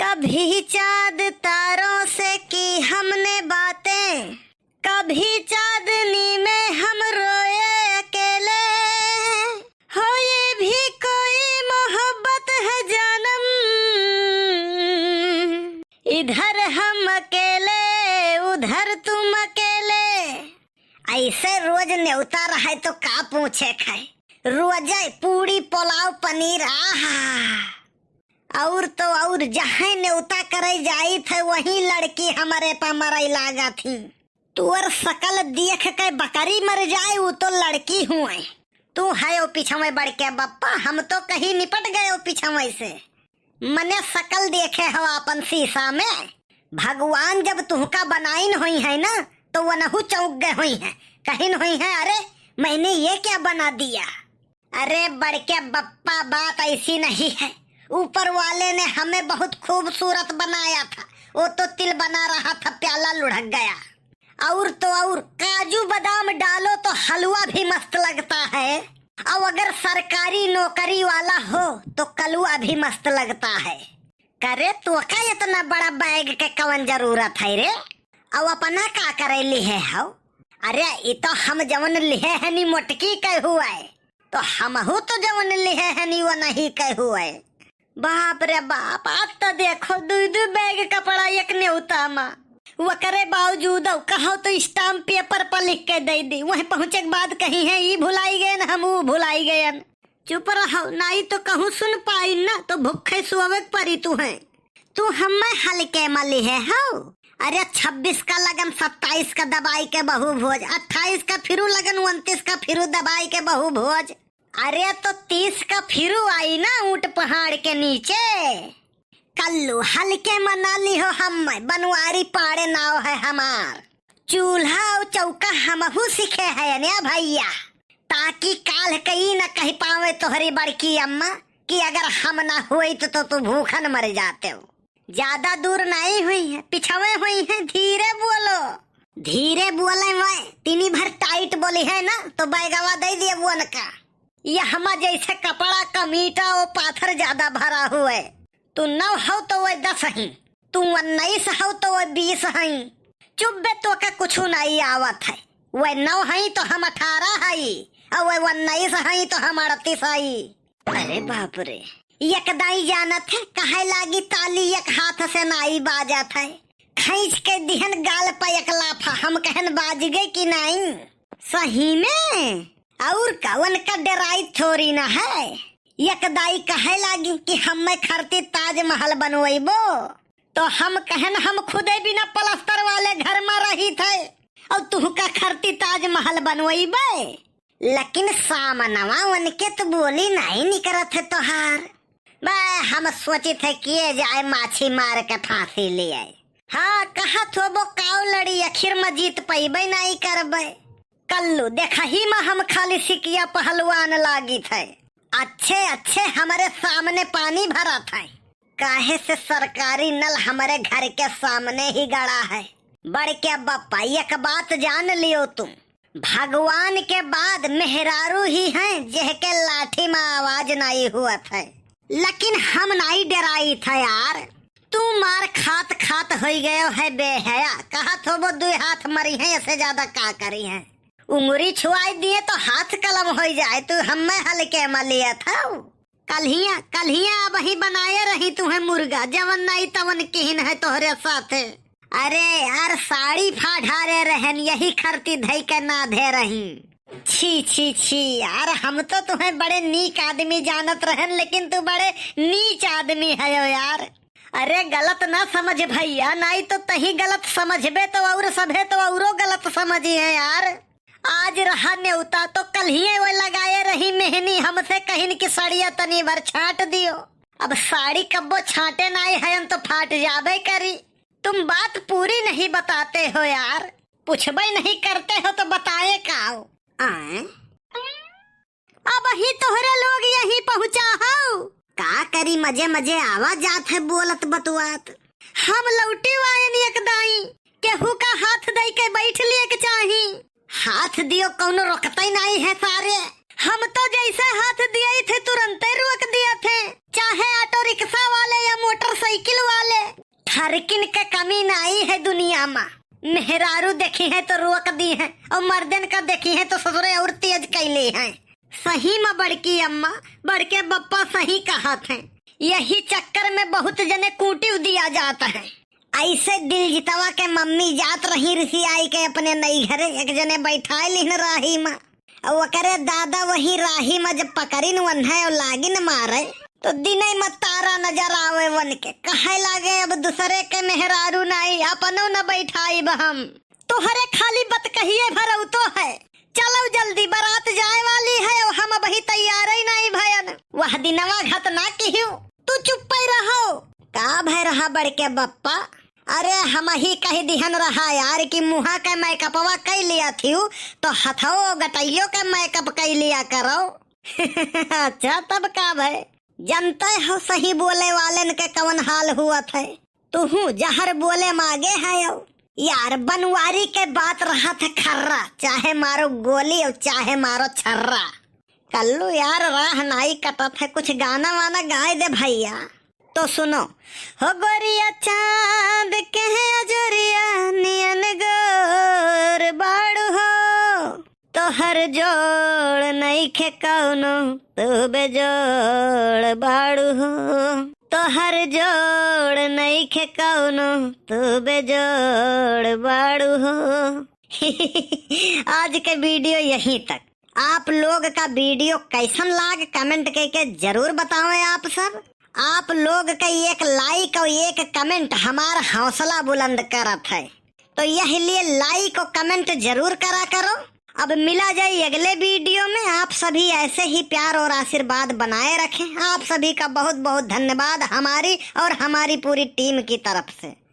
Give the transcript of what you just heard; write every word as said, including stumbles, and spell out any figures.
कभी चांद तारों से की हमने बातें, कभी चांदनी में हम रोए अकेले, हो ये भी कोई मोहब्बत है जानम, इधर हम अकेले, उधर तुम अकेले। ऐसे रोज नेवता रहे तो का पूछे खाए, रोजे पूड़ी पुलाव पनीर, आहा। और तो और जहाँ नेवता करे जाइत है, वहीं लड़की हमरे पा मरई लागत ही। तोर सकल देख के बकरी मर जाए, उ तो लड़की हुए। तू है ओ पिछवे बड़के बप्पा, हम तो कहीं निपट गए ओ पिछवे से। मने सकल देखे हो आपन शीशा में। भगवान जब तुहका बनाइन होइहैं ना, तो वनहू चौंक गए होइहैं, कहिन होइहैं, "अरे, मैंने ये क्या बना दिया?" अरे बड़के बप्पा, बात ऐसी नहीं है। ऊपर वाले ने हमें बहुत खूबसूरत बनाया था, वो तो तिल बना रहा था, प्याला लुढ़क गया। और तो और, काजू बादाम डालो तो हलवा भी मस्त लगता है, और अगर सरकारी नौकरी वाला हो तो कलुआ भी मस्त लगता है। करे, तोका इतना बड़ा बैग के कवन जरूरत है रे? और अपना का करे लिहे हौ? अरे, ई तो हम जवन लिहे हनी मोटकी के हुए, तो हमहू तो जवन लिहे हनी वो नहीं के हुए। बाप रे बाप, आज तो देखो, दुई दुई बैग कपड़ा एक नेवता मा। वकरे बावजूद कहौ तो stamp paper पर लिख के दे दी, वहीं पहुँचे के बाद कहिहैं, "ई भुलाई गयन, हम ऊ भुलाई गयन।" चुप रहो, नाई तो कहूँ सुन पाई ना, तो भूखे सोवे के परी तुहैं। तू हमें हल्के में लिहे हौ। अरे, छब्बीस का लगन सत्ताईस का दबाई के बहू भोज, अट्ठाईस का फिरू लगन, उनतीस का फिरू दबाई के बहू भोज। अरे, तो तीस का फिरू आई ना ऊँट पहाड़ के नीचे। कल्लू हल्के में ना लिहो हमें, बनवारी पाड़े नाव है हमार। चूल्हा और चौका हमहू सीखे है ने भैया, ताकि काल्ह कई न कहि पावे तोहरी बड़की अम्मा कि अगर हम ना होइत तो, तो तू भूखन मर जाते हो। ज्यादा दूर नहीं हुई है, पिछवे हुई है, धीरे बोलो। धीरे बोले वै, तीनी भर tight बोली है ना, तो बैगवा दे दिए वो उनका। ये हमा जैसे कपड़ा कमीटा, वो पाथर ज्यादा भरा हुए। तू नौ हौ तो वै दस हई, तू उन्नीस हौ तो वै बीस हई। चुप बे, तोका कुछु नाई आवत है। वै नौ हई तो हम अठारह हई, और वै उन्नीस हई तो हम अड़तीस हई। अरे बाप रे, एक दाई जानत है, कहे लागी ताली एक हाथ से नाई बाजत है। खींच के दिहन गाल पे एक लाफा, हम कहन बाज गए कि नाई। सही में? और कवन का डेराई थोड़ी ना है। एक दाई कहे लागी कि हमें खरती ताजमहल बनवैबो, तो हम कहन हम खुदे बिना पलस्तर वाले घर में रही थे, और तुहका खरती ताजमहल बनवैबे। लेकिन सामनवा उनके तो बोली नहीं निकरत है तोहार। बे, हम सोचित है किए जाए माछी मार के फांसी ले आए। हाँ, कहत होबो काव लड़ी, आखिर में जीत पइबे नहीं करबे। कल्लू, देखही मा हम खाली सिकिया पहलवान लागित है। अच्छे अच्छे हमरे सामने पानी भरत है। काहे से सरकारी नल हमरे घर के सामने ही गड़ा है। बड़के बप्पा, एक बात जान लियो तुम, भगवान के बाद मेहरारू ही हैं जेहके लाठी मा आवाज नाई हुअत है। लेकिन हम नाई डेराइत है यार। तू मार खात खात होई गयो है बेहया। कहत होबो दुई हाथ मरी है, ऐसे ज्यादा का करी है? उंगरी छुआई दिए तो हाथ कलम होई जाए। तू हमें हल्के मा लियत हौ। कल्हिया, कल्हिया अबही बनाए रही तुहैं मुर्गा, जवन नाई तवन किहिन है तोहरे साथे। अरे यार, साड़ी फाड़ारे रहन, यही खरती धई के नाधे रही। छी, छी, छी, यार, हम तो तुहैं बड़े नीक आदमी जानत रहन, लेकिन तू बड़े नीच आदमी हयो यार। अरे, गलत ना समझ भैया, नाई तो तही गलत समझबे तो और सभे तो औरो गलत समझी है यार। आज रहा नेवता तो कल्हिए वो लगाए रही मेहनी, हमसे कहिन कि सड़िया तनी भर छांट दियो। अब साड़ी कब्बो छांटे नाई हयन तो फाट जाबे करी। तुम बात पूरी नहीं बताते हो यार, पूछबे नहीं करते हो तो बताए काव? आए? अबही तोहरे लोग यहीं पहुँचा हौ। का करी, मजे मजे आवा जात है बोलत बतुआत। हम लौटी वायन एक दाई, केहू का हाथ दई के बैठ लिए के चाही। हाथ दियो, कौनो रोकते नहीं है सारे। हम तो जैसे हाथ दिए थे, तुरंते रोक दिए थे, चाहे ऑटो रिक्शा वाले या मोटरसाइकिल वाले। हरकिन के कमी नाई है दुनिया मा। मेहरारू देखी है तो रोक दी है, और मर्दन का देखी है तो ससुरे और तेज कैले हैं। सही मा बड़की अम्मा, बड़के बप्पा सही कहत हैं। यही चक्कर में बहुत जने कूटी दिया जात है। ऐसे दिलजितवा के मम्मी जात रही रिसियाई के अपने नई घरे, एक जने बैठाए लिहन राही मा। और ओकरे दादा वही राही मा जब पकड़िन वन्हे और लागिन मारे, तो दिने मा तारा नजर आवे वन के। कहे लागे, "अब दूसरे के मेहरारू नाई, अपनो न बैठाइब हम।" तोहरे खाली बतकहिए भरौतो है। चलो जल्दी, बारात जाए वाली है और हम अबही तैयार ही नहीं भयन। वह दिनवा घत ना किहू, तू चुप्पे रहो। का भय रहा बड़के बप्पा? अरे हम ही कह दिहन रहा यार कि मुहा के मेकअपवा कई लिया थियू, तो हथो गटइयो के मेकअप कई लिया करो। अच्छा तब का भय? जनते हो सही बोले वालन के कवन हाल हुआ थे। तुहू जहर बोले मागे है। यार बनवारी के बात रहा थे खर्रा, चाहे मारो गोली और चाहे मारो छर्रा। कल्लू यार राह नाई कटत है, कुछ गाना वाना गाए दे भैया। तो सुनो। हो गोरिया चांद के अजोरिया नियन गोर बाड़ू हो, तोहर जोड़ नइखे कौनो, तू बेजोड़ बाड़ू हो। तोहर जोड़ नइखे कौनो, तू बेजोड़ बाड़ू हो। आज के वीडियो यहीं तक। आप लोग का वीडियो कैसन लाग, कमेंट करके जरूर बतावें आप सब। आप लोग का एक लाइक और एक कमेंट हमार हौसला बुलंद करत है, तो यह लिए लाइक और कमेंट जरूर करा करो। अब मिला जाए अगले वीडियो में। आप सभी ऐसे ही प्यार और आशीर्वाद बनाए रखें। आप सभी का बहुत बहुत धन्यवाद हमारी और हमारी पूरी टीम की तरफ से।